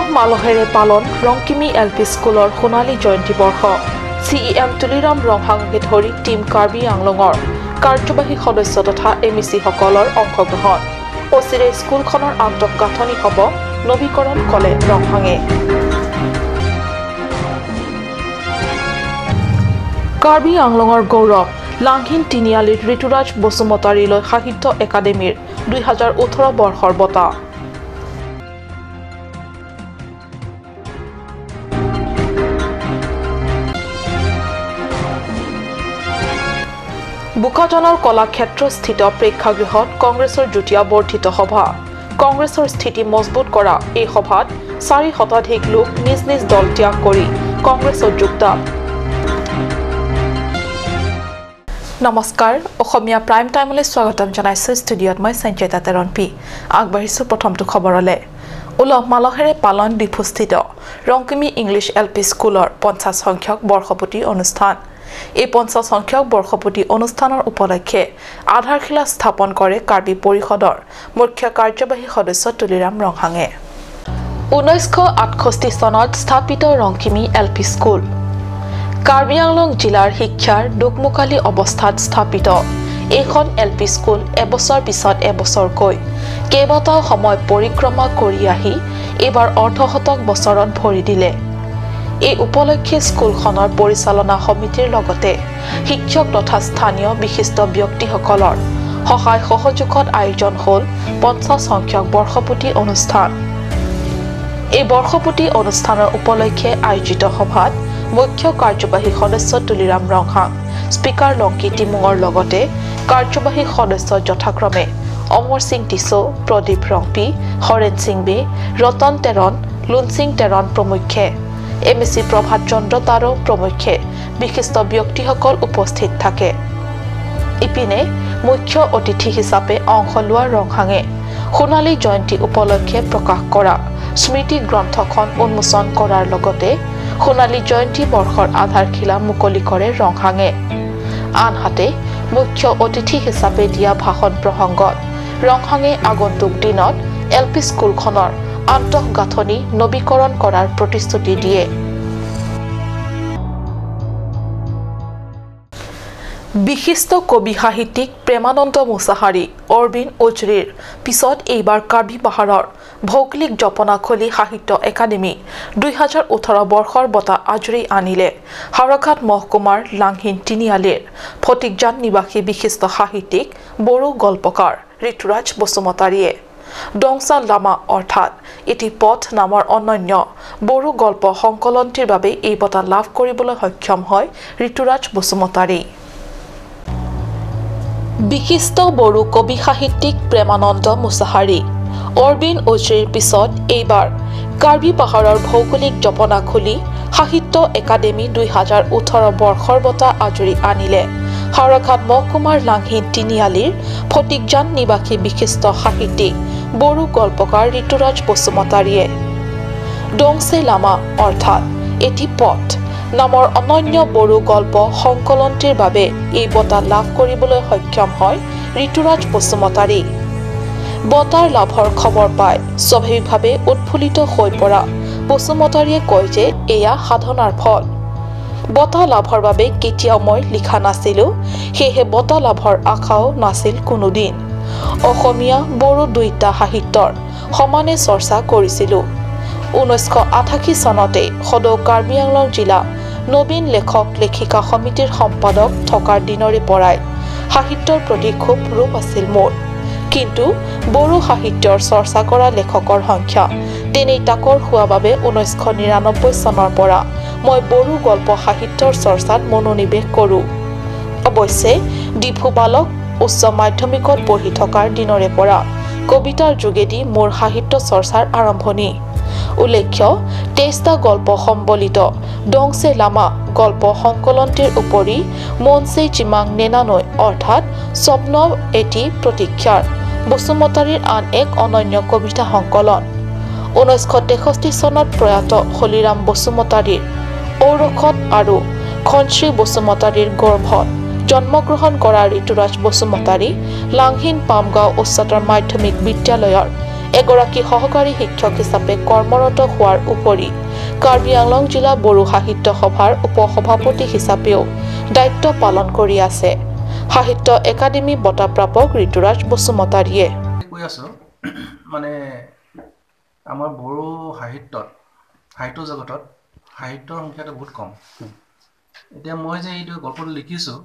উলহ মালহেৰে পালন ৰংকিমি এল পি স্কুলৰ সোণালী জয়ন্তী বৰ্ষ। চি ই এম তুলিৰাম ৰংহাঙকে ধৰি টীম কাৰ্বি আংলঙৰ কাৰ্যবাহী সদস্য তথা এম ই চিসকলৰ অংশগ্ৰহণ। অচিৰে স্কুলখনৰ আন্তঃগাঁথনি হ'ব নৱীকৰণ, ক'লে ৰংহাঙে। কাৰ্বি আংলঙৰ গৌৰৱ লাংহিন তিনিআলিত ঋতুৰাজ বসুমতাৰীলৈ সাহিত্য একাডেমীৰ 2018 বৰ্ষৰ বঁটা। বোকাজানৰ কলাক্ষেত্ৰস্থিত প্ৰেক্ষাগৃহত কংগ্ৰেছৰ যুটীয়া বৰ্ধিত সভা। কংগ্ৰেছৰ স্থিতি মজবুত কৰা এই সভাত 4 শতাধিক লোক নিজ নিজ দল ত্যাগ কৰি কংগ্ৰেছত যোগদান। নমস্কাৰ, অসমীয়া প্ৰাইম টাইমলৈ স্বাগতম জনাইছোঁ। ষ্টুডিঅ'ত মই সঞ্চয়িতা তেৰণ পি। আগবাঢ়িছোঁ প্ৰথমটো খবৰলৈ। উলহ মালহেৰে পালন ডিফুস্থিত ৰংকিমি ইংলিছ এল পি স্কুলৰ 50 সংখ্যক বৰ্ষপূৰ্তি অনুষ্ঠান। এই 50 সংখ্যক বৰ্ষপূৰ্তি অনুষ্ঠানৰ উপলক্ষে আধাৰশিলা স্থাপন কৰে কাৰ্বি পৰিষদৰ মুখ্য কাৰ্যবাহী সদস্য তুলিৰাম ৰংহাঙে। 1968 চনত স্থাপিত Rongkimi L P school Karbi Anglong জিলাৰ শিক্ষাৰ দোকমোকালি অৱস্থাত স্থাপিত এইখন এল পি স্কুল এবছৰ পিছত এবছৰকৈ কেইবাটাও সময় পৰিক্ৰমা কৰি আহি এইবাৰ অৰ্ধশতক বছৰত ভৰি দিলে। এই উপলক্ষে স্কুলখনৰ পৰিচালনা সমিতিৰ লগতে শিক্ষক তথা স্থানীয় বিশিষ্ট ব্যক্তিসকলৰ সহায় সহযোগত আয়োজন হ'ল 50 সংখ্যক বৰ্ষপূৰ্তি অনুষ্ঠান। এই বৰ্ষপূৰ্তি অনুষ্ঠানৰ উপলক্ষে আয়োজিত সভাত মুখ্য কাৰ্যবাহী সদস্য তুলিৰাম ৰংহাং, স্পীকাৰ লংকি টিমুঙৰ লগতে কাৰ্যবাহী সদস্য যথাক্ৰমে অমৰ সিং টিছো, প্ৰদীপ ৰংপি, হৰেণ সিং বে, ৰতন তেৰণ, লুনসিং তেৰণ প্ৰমুখ্যে M A C Prabhat Chandra তাৰো প্ৰমুখ্যে বিশিষ্ট ব্যক্তিসকল উপস্থিত থাকে। ইপিনে মুখ্য অতিথি হিচাপে অংশ লোৱা ৰংহাঙে সোণালী জয়ন্তী উপলক্ষে প্ৰকাশ কৰা স্মৃতি গ্ৰন্থখন উন্মোচন কৰাৰ লগতে সোণালী জয়ন্তী বৰ্ষৰ আধাৰশিলা মুকলি কৰে ৰংহাঙে। আনহাতে মুখ্য অতিথি হিচাপে দিয়া ভাষণ প্ৰসংগত ৰংহাঙে আগন্তুক দিনত এল পি স্কুলখনৰ আন্তঃগাঁথনি নৱীকৰণ কৰাৰ প্ৰতিশ্ৰুতি দিয়ে। বিশিষ্ট কবি সাহিত্যিক প্ৰেমানন্দ মুছাহাৰী, অৰবিন্দ উজৰিৰ পিছত এইবাৰ কাৰ্বি পাহাৰৰ ভৌগোলিক জপনাখলি সাহিত্য একাডেমী 2018 বৰ্ষৰ বঁটা আজৰি আনিলে হাওৰাঘাট মহকুমাৰ লাংহিন তিনিআলিৰ ফটিকজান নিবাসী বিশিষ্ট সাহিত্যিক বড়ো গল্পকাৰ ঋতুৰাজ বসুমতাৰীয়ে। ডংচা লামা অৰ্থাৎ এটি পথ নামৰ অনন্য বড়ো গল্প সংকলনটিৰ বাবে এই বঁটা লাভ কৰিবলৈ সক্ষম হয় ঋতুৰাজ বসুমতাৰী। বিশিষ্ট বড়ো কবি সাহিত্যিক প্ৰেমানন্দ মুছাহাৰী, অৰবিন্দ উজৰিৰ পিছত এইবাৰ কাৰ্বি পাহাৰৰ ভৌগোলিক জপনাখুলি সাহিত্য একাডেমী 2018 বৰ্ষৰ বঁটা আজৰি আনিলে হাওৰাঘাট মহকুমাৰ লাংহিন তিনিআলিৰ ফটিকজান নিবাসী বিশিষ্ট সাহিত্যিক বড়ো গল্পকাৰ ঋতুৰাজ বসুমতাৰীয়ে। ডংচে লামা অৰ্থাৎ এটি পথ নামৰ অনন্য বড়ো গল্প সংকলনটিৰ বাবে এই বঁটা লাভ কৰিবলৈ সক্ষম হয় ঋতুৰাজ বসুমতাৰী। বঁটাৰ লাভৰ খবৰ পাই স্বাভাৱিকভাৱে উৎফুল্লিত হৈ পৰা বসুমতাৰীয়ে কয় যে এয়া সাধনাৰ ফল। বঁটা লাভৰ বাবে কেতিয়াও মই লিখা নাছিলোঁ, সেয়েহে বঁটা লাভৰ আশাও নাছিল কোনোদিন। অসমীয়া বড়ো দুইটা সাহিত্যৰ সমানে চৰ্চা কৰিছিলোঁ। 1988 চনতে সদৌ কাৰ্বি আংলং জিলা নবীন লেখক লেখিকা সমিতিৰ সম্পাদক থকাৰ দিনৰে পৰাই সাহিত্যৰ প্ৰতি খুব ৰূপ আছিল মোৰ। কিন্তু বড়ো সাহিত্যৰ চৰ্চা কৰা লেখকৰ সংখ্যা তেনেই তাকৰ হোৱা বাবে 1999 চনৰ পৰা মই বড়ো গল্প সাহিত্যৰ চৰ্চাত মনোনিৱেশ কৰোঁ। অৱশ্যে ডিফু বালক উচ্চ মাধ্যমিকত পঢ়ি থকাৰ দিনৰে পৰা কবিতাৰ যোগেদি মোৰ সাহিত্য চৰ্চাৰ আৰম্ভণি। উল্লেখ্য 23টা গল্প সম্বলিত ডংচে লামা গল্প সংকলনটিৰ উপৰি মনচে চিমাং নেনানৈ অৰ্থাৎ স্বপ্ন এটি প্ৰতীক্ষাৰ বসুমতাৰীৰ আন এক অনন্য কবিতা সংকলন। 1963 চনত প্ৰয়াত হলিৰাম বসুমতাৰীৰ ঔৰসত আৰু খনশ্ৰী বসুমতাৰীৰ গৰ্ভত জন্মগ্ৰহণ কৰা ঋতুৰাজ বসুমতাৰী লাংহিন পামগাঁও উচ্চতৰ মাধ্যমিক বিদ্যালয়ৰ এগৰাকী সহকাৰী শিক্ষক হিচাপে কৰ্মৰত হোৱাৰ উপৰি কাৰ্বি আংলং জিলা বড়ো সাহিত্য সভাৰ উপসভাপতি হিচাপেও দায়িত্ব পালন কৰি আছে। সাহিত্য একাডেমী বঁটা প্ৰাপক ঋতুৰাজ বসুমতাৰীয়ে কৈ আছো, মানে আমাৰ বড়ো সাহিত্যত, সাহিত্য জগতত সাহিত্যৰ সংখ্যাটো বহুত কম। এতিয়া মই যে এইটো গল্পটো লিখিছোঁ,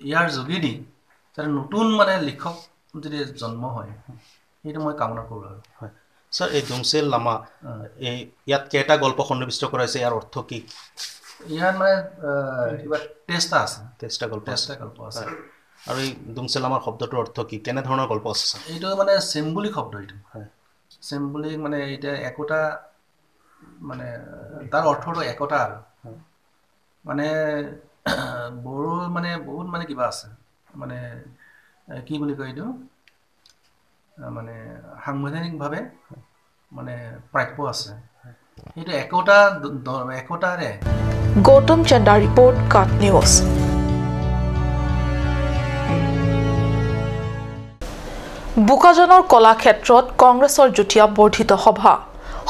ইয়াৰ যোগেদি যাতে নতুন মানে লিখক যদি জন্ম হয়, সেইটো মই কামনা কৰোঁ। আৰু হয় ছাৰ, এই দুংচেল লামা, এই ইয়াত কেইটা গল্প সন্নিৱিষ্ট কৰা হৈছে, ইয়াৰ অৰ্থ কি? ইয়াত মানে কিবা 23টা আছে, 23টা গল্প, 23টা গল্প আছে। আৰু এই দুংচেল লামাৰ শব্দটোৰ অৰ্থ কি, কেনেধৰণৰ গল্প আছে ছাৰ? এইটো মানে চিম্বলিক শব্দ, এইটো চিম্বলিক মানে এতিয়া একোটা মানে তাৰ অৰ্থটো একতা। আৰু মানে বড়ো মানে বহুত মানে কিবা আছে, মানে কি বুলি কয় এইটো, মানে সাংবিধানিকভাৱে মানে প্ৰাপ্য আছে, সেইটো একতা, একতাৰে। গৌতম চন্দা ৰিপৰ্ট, কাট নিউজ। বোকাজানৰ কলাক্ষেত্ৰত কংগ্ৰেছৰ যুটীয়া বৰ্ধিত সভা,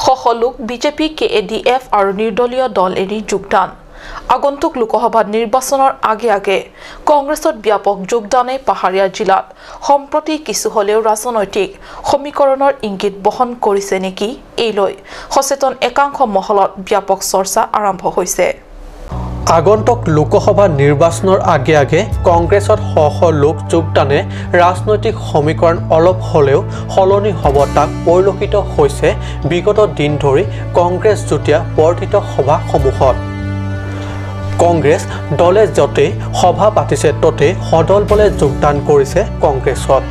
শ লোক BJP, K A D F আৰু নিৰ্দলীয় দল এৰি যোগদান। আগন্তুক লোকসভা নিৰ্বাচনৰ আগে আগে কংগ্ৰেছত ব্যাপক যোগদানে পাহাৰীয়া জিলাত সম্প্ৰতি কিছু হলেও ৰাজনৈতিক সমীকৰণৰ ইংগিত বহন কৰিছে নেকি, এই লৈ সচেতন একাংশ মহলত ব্যাপক চৰ্চা আৰম্ভ হৈছে। আগন্তুক লোকসভা নিৰ্বাচনৰ আগে আগে কংগ্ৰেছত শ শ লোক যোগদানে ৰাজনৈতিক সমীকৰণ অলপ হ'লেও সলনি হ'ব তাক পৰিলক্ষিত হৈছে বিগত দিন ধৰি কংগ্ৰেছ যুটীয়া বৰ্ধিত সভাসমূহত। কংগ্ৰেছ দলে য'তেই সভা পাতিছে ত'তেই সদল বলে যোগদান কৰিছে কংগ্ৰেছত।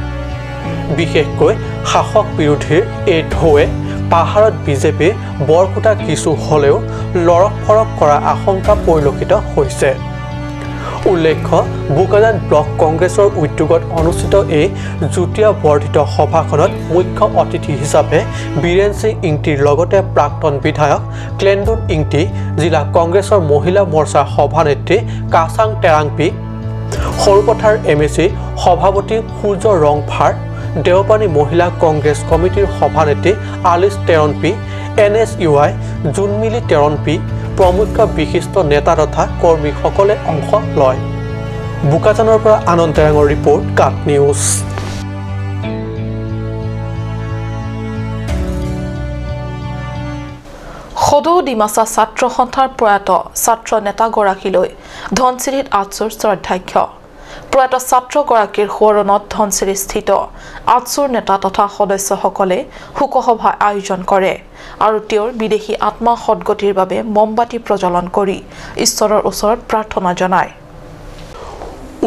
বিশেষকৈ শাসক বিৰোধীৰ এই ঢৌৱে পাহাৰত বিজেপিৰ বৰকুটা কিছু হ'লেও লৰক ফৰক কৰাৰ আশংকা পৰিলক্ষিত হৈছে। উল্লেখ্য, বোকাজান ব্লক কংগ্ৰেছৰ উদ্যোগত অনুষ্ঠিত এই যুটীয়া বৰ্ধিত সভাখনত মুখ্য অতিথি হিচাপে বীৰেন সিং ইংতিৰ লগতে প্ৰাক্তন বিধায়ক ক্লেণ্ডুন ইংতি, জিলা কংগ্ৰেছৰ মহিলা মৰ্চাৰ সভানেত্ৰী কাছাং Terangpi, Sarupathar M A C সভাপতি সূৰ্য ৰংফাৰ, দেওপানী মহিলা কংগ্ৰেছ কমিটিৰ সভানেত্ৰী Alice Teronpi, N S U I Junmili Teronpi প্ৰমুখ্য বিশিষ্ট নেতা তথা কৰ্মীসকলে অংশ লয়। বোকাজানৰ পৰা আনন্দ তেৰাঙৰ ৰিপৰ্ট, কাট নিউজ। সদৌ ডিমাচা ছাত্ৰ সন্থাৰ প্ৰয়াত ছাত্ৰ নেতাগৰাকীলৈ ধনশিৰিত আটছুৰ শ্ৰদ্ধাৰ্ঘ্য। প্ৰয়াত ছাত্ৰগৰাকীৰ সোঁৱৰণত ধনশিৰিস্থিত আটছুৰ নেতা তথা সদস্যসকলে শোকসভা আয়োজন কৰে আৰু তেওঁৰ বিদেশী আত্মা সদগতিৰ বাবে মমবাতি প্ৰজ্বলন কৰি ঈশ্বৰৰ ওচৰত প্ৰাৰ্থনা জনায়।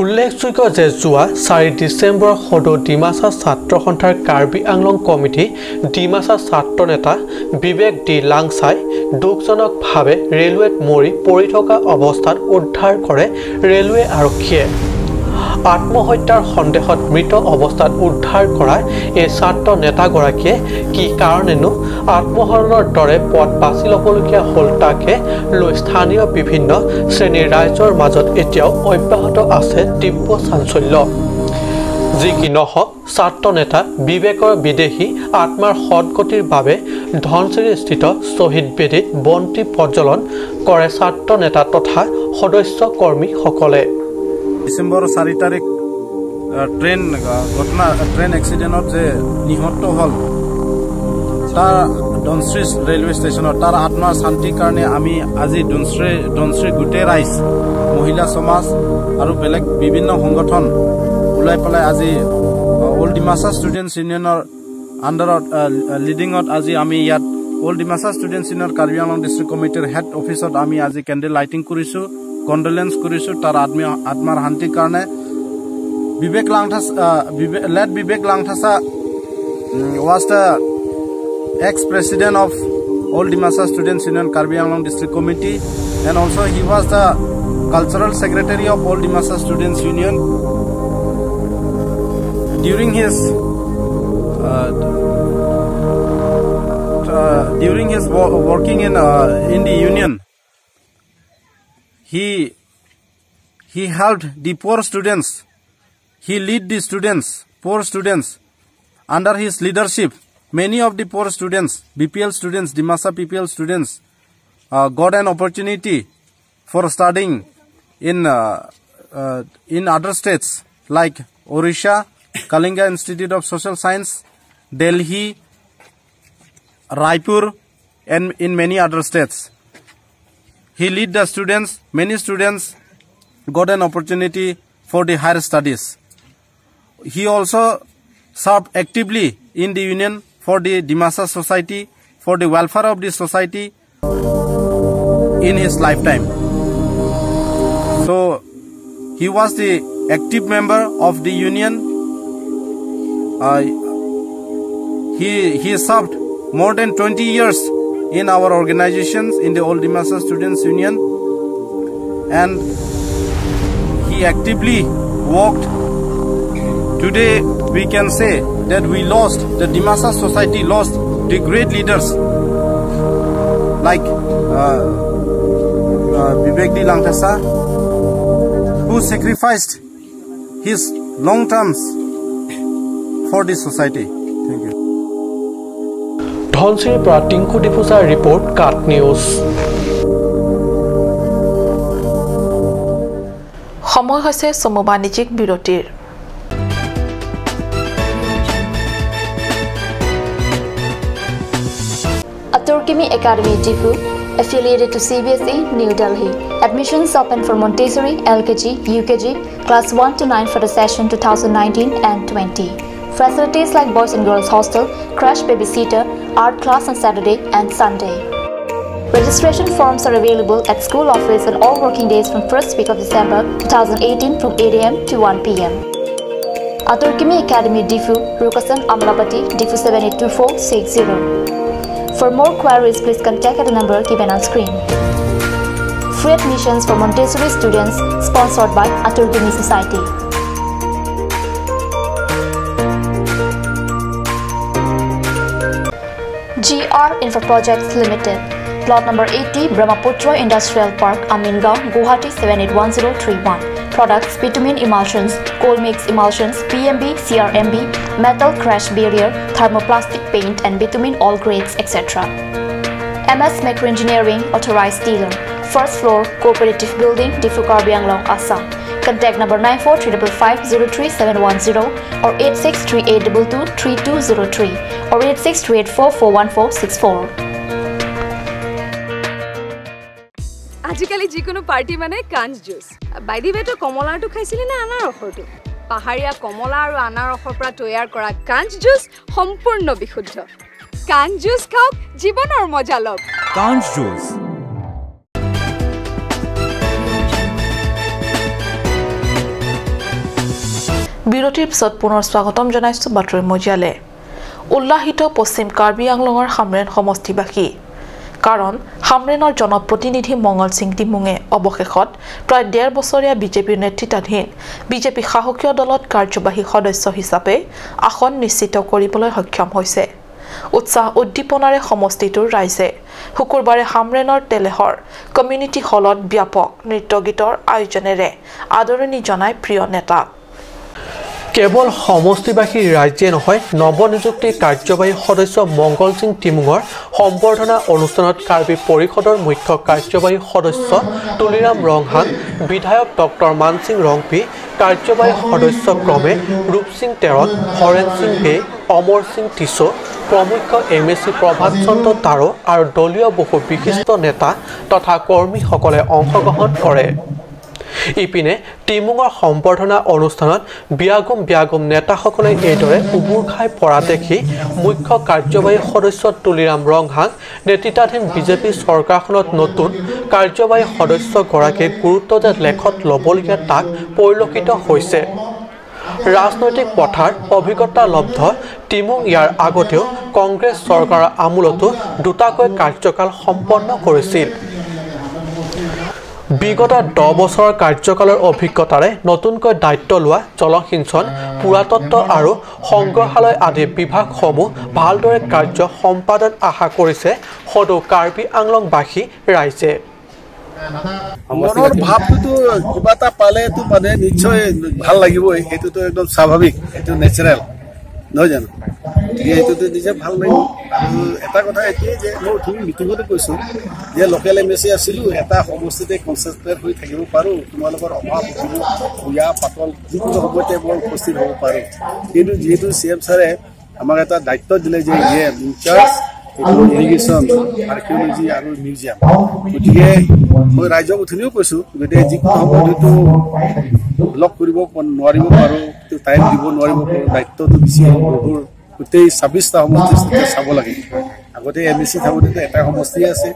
উল্লেখযোগ্য যে যোৱা 4 ডিচেম্বৰ সদৌ ডিমাচা ছাত্ৰ সন্থাৰ কাৰ্বি আংলং কমিটি ডিমাচা ছাত্ৰ নেতা বিবেক ডি লাংচাই দুখজনকভাৱে ৰেলৱেত মৰি পৰি থকা অৱস্থাত উদ্ধাৰ কৰে ৰেলৱে আৰক্ষীয়ে। আত্মহত্যাৰ সন্দেহত মৃত অৱস্থাত উদ্ধাৰ কৰা এই ছাত্ৰ নেতাগৰাকীয়ে কি কাৰণেনো আত্মহৰণৰ দৰে পথ বাছি ল'বলগীয়া হ'ল তাকে লৈ স্থানীয় বিভিন্ন শ্ৰেণীৰ ৰাইজৰ মাজত এতিয়াও অব্যাহত আছে তীব্ৰ চাঞ্চল্য। যি কি নহওক, ছাত্ৰ নেতা বিবেকৰ বিদেশী আত্মাৰ সদগতিৰ বাবে ধনশিৰিস্থিত শ্বহীদ বেদীত বন্তি প্ৰজ্বলন কৰে ছাত্ৰ নেতা তথা সদস্য কৰ্মীসকলে। ডিচেম্বৰ 4 তাৰিখ ট্ৰেইন ঘটনা, ট্ৰেইন এক্সিডেণ্টত যে নিহত হ'ল তাৰ ধনশ্ৰী ৰেলৱে ষ্টেচনত, তাৰ আত্মাৰ শান্তিৰ কাৰণে আমি আজি ধনশ্ৰী গোটেই ৰাইজ, মহিলা সমাজ আৰু বেলেগ বিভিন্ন সংগঠন ওলাই পেলাই আজি অল ডিমাচা ষ্টুডেণ্টছ ইউনিয়নৰ আণ্ডাৰত লিডিঙত আজি আমি ইয়াত all Dimasa students union Karbi Anglong district কমিটিৰ হেড অফিচত আমি আজি কেণ্ডেল লাইটিং কৰিছোঁ, কণ্ডলেন্স কৰিছোঁ তাৰ আত্মাৰ শান্তিৰ কাৰণে। Vivek Langthasa, late Vivek Langthasa was the ex president of all Dimasa students union Karbi Anglong district committee and also he was the cultural secretary of all Dimasa students union. During his working in the union, he helped the poor students. He lead the students, poor students. Under his leadership, Many of the poor students, BPL students, Dimasa PPL students got an opportunity for studying in other states like Orissa, Kalinga Institute of Social Science, Delhi, Raipur, and in many other states. He lead the students. Many students got an opportunity for the higher studies. He also served actively in the union for the Dimasa society, for the welfare of the society in his lifetime. So he was the active member of the union. He served more than 20 years in our organizations, in the All Dimasa Students Union, and he actively worked. Today we can say that we lost, the Dimasa society lost the great leaders like Vivek D. Langthasa, who sacrificed his long terms for this society. Thank you. ধনশিৰিৰ পৰা Tinku ডিফুজাৰ report, কাট news. সময় হৈছে চমু বাণিজ্যিক বিৰতিৰ। Aturkimi Academy Diphu, affiliated to CBSE, New Delhi. Admissions open for Montessori, LKG, UKG, class 1 to 9 for the session 2019 and 20. Facilities like boys and girls hostel, crash babysitter, art class on Saturday and Sunday. Registration forms are available at school office on all working days from 1st week of December 2018 from 8 a.m. to 1 p.m. Aturkimi Academy Diphu, Rukasan, Amlapati, Diphu 782460. For more queries, please contact at the number given on screen. Free admissions for Montessori students sponsored by Aturkimi Society. GR Infra Projects Limited, Plot number 80, Brahmaputra Industrial Park, Amingaon, Guwahati 781031. Products: bitumen emulsions, coal mix emulsions, PMB, CRMB, metal crash barrier, thermoplastic paint and bitumen all grades, etc. MS Macro Engineering, authorized dealer. First floor, Cooperative Building, Diphu Karbi Anglong, Assam. Contact number 9435503710 or 8638223203 or 8638441464. আজিকালি যিকোনো party মানে কাঞ্চ juice. By the ৱে, তই কমলাৰটো খাইছিলি নে আনাৰসৰটো? পাহাৰীয়া কমলা আৰু আনাৰসৰ পৰা তৈয়াৰ কৰা কাঞ্চ জুচ সম্পূৰ্ণ বিশুদ্ধ। কাঞ্চ জুচ খাওক, জীৱনৰ মজা লওক। কাঞ্চ জুচ। বিৰতিৰ পিছত পুনৰ স্বাগতম জনাইছো বাতৰি মজিয়ালে। উল্লাসিত পশ্চিম কাৰ্বি আংলঙৰ হামৰেণ সমষ্টিবাসী, কাৰণ হামৰেণৰ জনপ্ৰতিনিধি মংগল সিং তিমুঙে অৱশেষত প্ৰায় ১.৫ বছৰীয়া বিজেপিৰ নেতৃত্বাধীন বিজেপি শাসকীয় দলত কাৰ্যবাহী সদস্য হিচাপে আসন নিশ্চিত কৰিবলৈ সক্ষম হৈছে। উৎসাহ উদ্দীপনাৰে সমষ্টিটোৰ ৰাইজে শুকুৰবাৰে হামৰেণৰ তেলেহৰ কমিউনিটি হলত ব্যাপক নৃত্য গীতৰ আয়োজনেৰে আদৰণি জনায় প্ৰিয় নেতাক। কেৱল সমষ্টিবাসী ৰাজ্যে নহয়, নৱনিযুক্তি কাৰ্যবাহী সদস্য মংগল সিং তিমুঙৰ সম্বৰ্ধনা অনুষ্ঠানত কাৰ্বি পৰিষদৰ মুখ্য কাৰ্যবাহী সদস্য তুলিৰাম ৰংহাং, বিধায়ক ডক্টৰ মানসিং ৰংপি, কাৰ্যবাহী সদস্য ক্ৰমে ৰূপসিং তেৰণ, হৰেণ সিং বে, অমৰ সিং টিছো প্ৰমুখ M A C Prabhat Chandra তাৰো আৰু দলীয় বহু বিশিষ্ট নেতা তথা কৰ্মীসকলে অংশগ্ৰহণ কৰে। ইপিনে তিমুঙৰ সম্বৰ্ধনা অনুষ্ঠানত বিয়াগুম বিয়াগুম নেতাসকলে এইদৰে উবুৰ খাই পৰা দেখি মুখ্য কাৰ্যবাহী সদস্য তুলিৰাম ৰংহাং নেতৃত্বাধীন বিজেপি চৰকাৰখনত নতুন কাৰ্যবাহী সদস্যগৰাকীৰ গুৰুত্ব যে লেখত ল'বলগীয়া তাক পৰিলক্ষিত হৈছে। ৰাজনৈতিক পথাৰ অভিজ্ঞতা লব্ধ তিমুং ইয়াৰ আগতেও কংগ্ৰেছ চৰকাৰৰ আমোলতো দুটাকৈ কাৰ্যকাল সম্পন্ন কৰিছিল। বিগত 10 বছৰৰ কাৰ্যকালৰ অভিজ্ঞতাৰে নতুনকৈ দায়িত্ব লোৱা জলসিঞ্চন, পুৰাতত্ত্ব আৰু সংগ্ৰহালয় আদি বিভাগসমূহ ভালদৰে কাৰ্য সম্পাদন আশা কৰিছে সদৌ কাৰ্বি আংলংবাসী ৰাইজে। মনৰ ভাৱটোতো কিবা এটা পালেতো মানে নিশ্চয় ভাল লাগিবই, সেইটোতো একদম স্বাভাৱিক, সেইটো নেচাৰেল নহয় জানো? গতিকে সেইটোতো নিজে ভাল লাগিব। আৰু এটা কথা এইটোৱে যে মই উঠি মিটিঙতো কৈছোঁ যে লোকেল এম এ চি আছিলোঁ, এটা সমষ্টিতে কনচেনট্ৰেট হৈ থাকিব পাৰোঁ, তোমালোকৰ অভাৱ অভিযোগ বিয়া পাতল যিকোনো সময়তে মই উপস্থিত হ'ব পাৰোঁ। কিন্তু যিহেতু চি এম ছাৰে আমাক এটা দায়িত্ব দিলে যে ইয়ে ইনচাৰ্জ ইৰিগেশ্যন, আৰ্কিঅলজি আৰু মিউজিয়াম, গতিকে মই ৰাইজক উঠনিও কৈছোঁ, গতিকে যিকোনো সময়তো লগ কৰিব নোৱাৰিব পাৰোঁ, টাইম দিব নোৱাৰিব পাৰোঁ, দায়িত্বটো বেছি আহিব, বহুত গোটেই 26টা সমষ্টি চাব লাগে। আগতে এম এ চি থাকোঁতেতো এটা সমষ্টিয়ে আছে,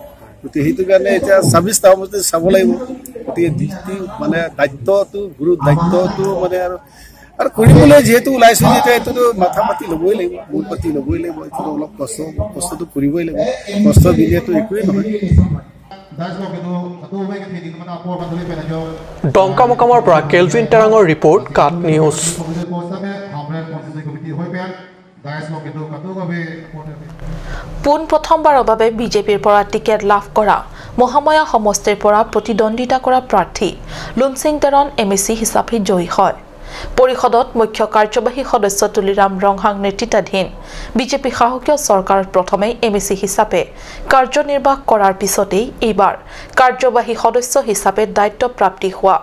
গতিকে সেইটো কাৰণে এতিয়া 26টা সমষ্টি চাব লাগিব। গতিকে ডিউটি মানে দায়িত্বটো গুৰু দায়িত্বটো মানে আৰু আৰু কৰিবলৈ যিহেতু ওলাইছোঁ যেতিয়া এইটোতো মাথা পাতি ল'বই লাগিব, মূৰ পাতি ল'বই লাগিব, এইটোতো অলপ কষ্ট কষ্টটো কৰিবই লাগিব, কষ্ট বিলিয়েতো একোৱেই নহয়। ডংকামকামৰ পৰা কেলভিন টেৰাঙৰ ৰিপৰ্ট, কাট নিউজ। পোনপ্ৰথমবাৰৰ বাবে বিজেপিৰ পৰা টিকেট লাভ কৰা মহামায়া সমষ্টিৰ পৰা প্ৰতিদ্বন্দ্বিতা কৰা প্ৰাৰ্থী লুনচিং টেৰন এম এ চি হিচাপে জয়ী হয়। পৰিষদত মুখ্য কাৰ্যবাহী সদস্য তুলিৰাম ৰংহাং নেতৃত্বাধীন বিজেপি শাসকীয় চৰকাৰত প্ৰথমে এম এ চি হিচাপে কাৰ্যনিৰ্বাহ কৰাৰ পিছতেই এইবাৰ কাৰ্যবাহী সদস্য হিচাপে দায়িত্ব প্ৰাপ্তি হোৱা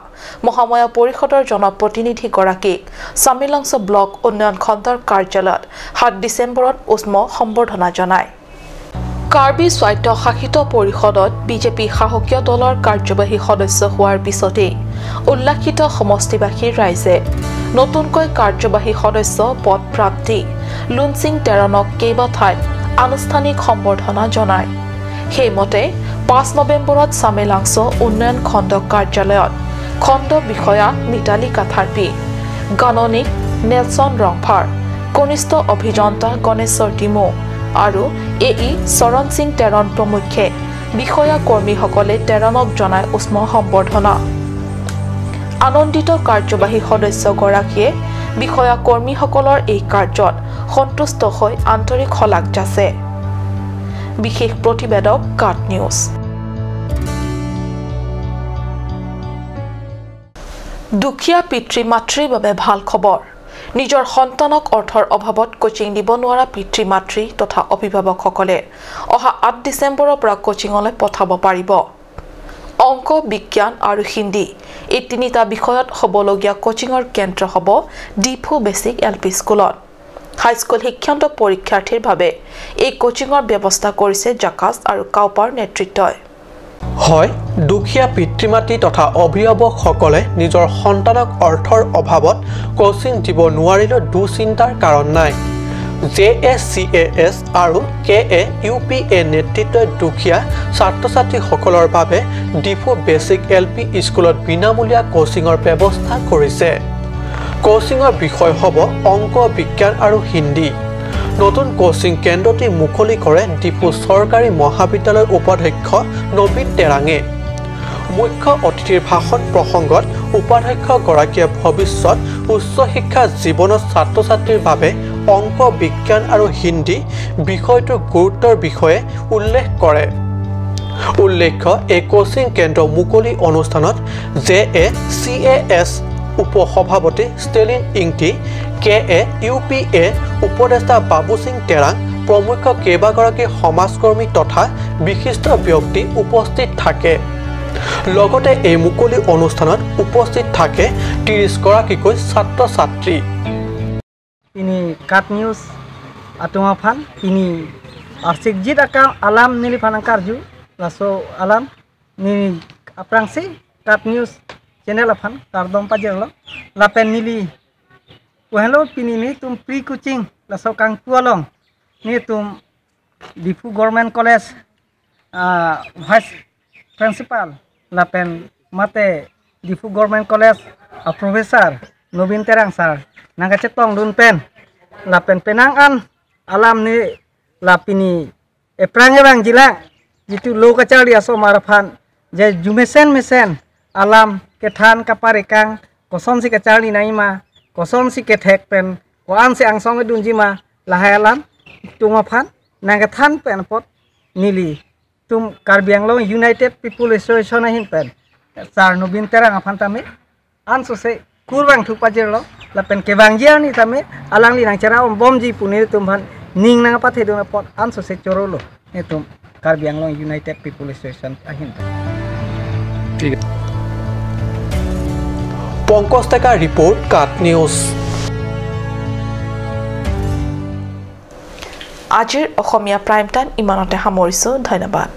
মহামায়া পৰিষদৰ জনপ্ৰতিনিধিগৰাকীক চামিলাংছ ব্লক উন্নয়ন খণ্ডৰ কাৰ্যালয়ত 7 ডিচেম্বৰত উষ্ম সম্বৰ্ধনা জনায়। কাৰ্বি স্বায়ত্তশাসিত পৰিষদত বিজেপি শাসকীয় দলৰ কাৰ্যবাহী সদস্য হোৱাৰ পিছতেই উল্লাসিত সমষ্টিবাসীৰ ৰাইজে নতুনকৈ কাৰ্যবাহী সদস্য পদ প্ৰাপ্তি লুনচিং টেৰণক কেইবাঠাইত আনুষ্ঠানিক সম্বৰ্ধনা জনায়। সেইমতে 5 নৱেম্বৰত চামেলাংছ উন্নয়ন খণ্ড কাৰ্যালয়ত খণ্ড বিষয়া মিতালী কাথাৰ্পি, গাণনিক নেলছন ৰংফাৰ, কনিষ্ঠ অভিযন্তা গণেশ্বৰ টিমু আৰু এ ই চৰণ সিং টেৰণ প্ৰমুখ্যে বিষয়া কৰ্মীসকলে টেৰণক জনায় উষ্ম সম্বৰ্ধনা। আনন্দিত কাৰ্যবাহী সদস্যগৰাকীয়ে বিষয়া কৰ্মীসকলৰ এই কাৰ্যত সন্তুষ্ট হৈ আন্তৰিক শলাগ যাচে। বিশেষ প্ৰতিবেদক, কাট নিউজ। দুখীয়া পিতৃ মাতৃৰ বাবে ভাল খবৰ। নিজৰ সন্তানক অৰ্থৰ অভাৱত কোচিং দিব নোৱাৰা পিতৃ মাতৃ তথা অভিভাৱকসকলে অহা 8 ডিচেম্বৰৰ পৰা কোচিঙলৈ পঠাব পাৰিব। অংক, বিজ্ঞান আৰু হিন্দী এই তিনিটা বিষয়ত হ'বলগীয়া কোচিঙৰ কেন্দ্ৰ হ'ব ডিফু বেছিক এল পি স্কুলত। হাইস্কুল শিক্ষান্ত পৰীক্ষাৰ্থীৰ বাবে এই কোচিঙৰ ব্যৱস্থা কৰিছে জাকাজ আৰু কাউপাৰ নেতৃত্বই। হয়, দুখীয়া পিতৃ মাতৃ তথা অভিভাৱকসকলে নিজৰ সন্তানক অৰ্থৰ অভাৱত কোচিং দিব নোৱাৰিলেও দুচিন্তাৰ কাৰণ নাই। J A C A S আৰু কে এ ইউ পি এ নেতৃত্বই দুখীয়া ছাত্ৰ ছাত্ৰীসকলৰ বাবে ডিফু বেছিক এল পি স্কুলত বিনামূলীয়া কোচিঙৰ ব্যৱস্থা কৰিছে। কোচিঙৰ বিষয় হ'ব অংক, বিজ্ঞান আৰু হিন্দী। নতুন কোচিং কেন্দ্ৰটি মুকলি কৰে ডিফু চৰকাৰী মহাবিদ্যালয়ৰ উপাধ্যক্ষ নবীন টেৰাঙে। মুখ্য অতিথিৰ ভাষণ প্ৰসংগত উপাধ্যক্ষগৰাকীয়ে ভৱিষ্যত উচ্চ শিক্ষা জীৱনত ছাত্ৰ ছাত্ৰীৰ বাবে অংক, বিজ্ঞান আৰু হিন্দী বিষয়টোৰ গুৰুত্বৰ বিষয়ে উল্লেখ কৰে। উল্লেখ্য, এই কোচিং কেন্দ্ৰ মুকলি অনুষ্ঠানত J A C A S উপসভাপতি Stalin Ingti, K A U P A উপদেষ্টা বাবু সিং টেৰাং প্ৰমুখ্য কেইবাগৰাকী সমাজকৰ্মী তথা বিশিষ্ট ব্যক্তি উপস্থিত থাকে। লগতে এই মুকলি অনুষ্ঠানত উপস্থিত থাকে 30গৰাকীকৈ ছাত্ৰ ছাত্ৰী। ini kat news atuma phan ini arsik jit akam alam nili phan karju laso alam ni aprangsi kat news channel aphan kardom pajerlo lapen nili wahelo pini ni tum pre coaching laso kang tualong ni tum Diphu government college vice principal lapen mate Diphu government college professor Nabin Terang sir nangka cetong dun pen lapen penang an alam ni lapini eprangerang jila jitu lo kacali aso marafan je jumesen mesen alam kethan kaparekang koson si kacali naima koson si kethek pen ko an si angsong dun jima lahai alam tungaphan nangka than pen pot nili tum Karbi Anglong United People Association ahin pen sir Nabin Terang afan tame an sose kurang thupa jerlo lapen kebang jiani tame alang li nang cara om bom ji pune tum han ning nanga pathe do pot anso se chorolo etum Karbi Anglong United People Association ahin. ঠিক। পংকজ ডেকা report, কাট news. আজিৰ অসমীয়া prime time ইমানতে সামৰিছোঁ। ধন্যবাদ।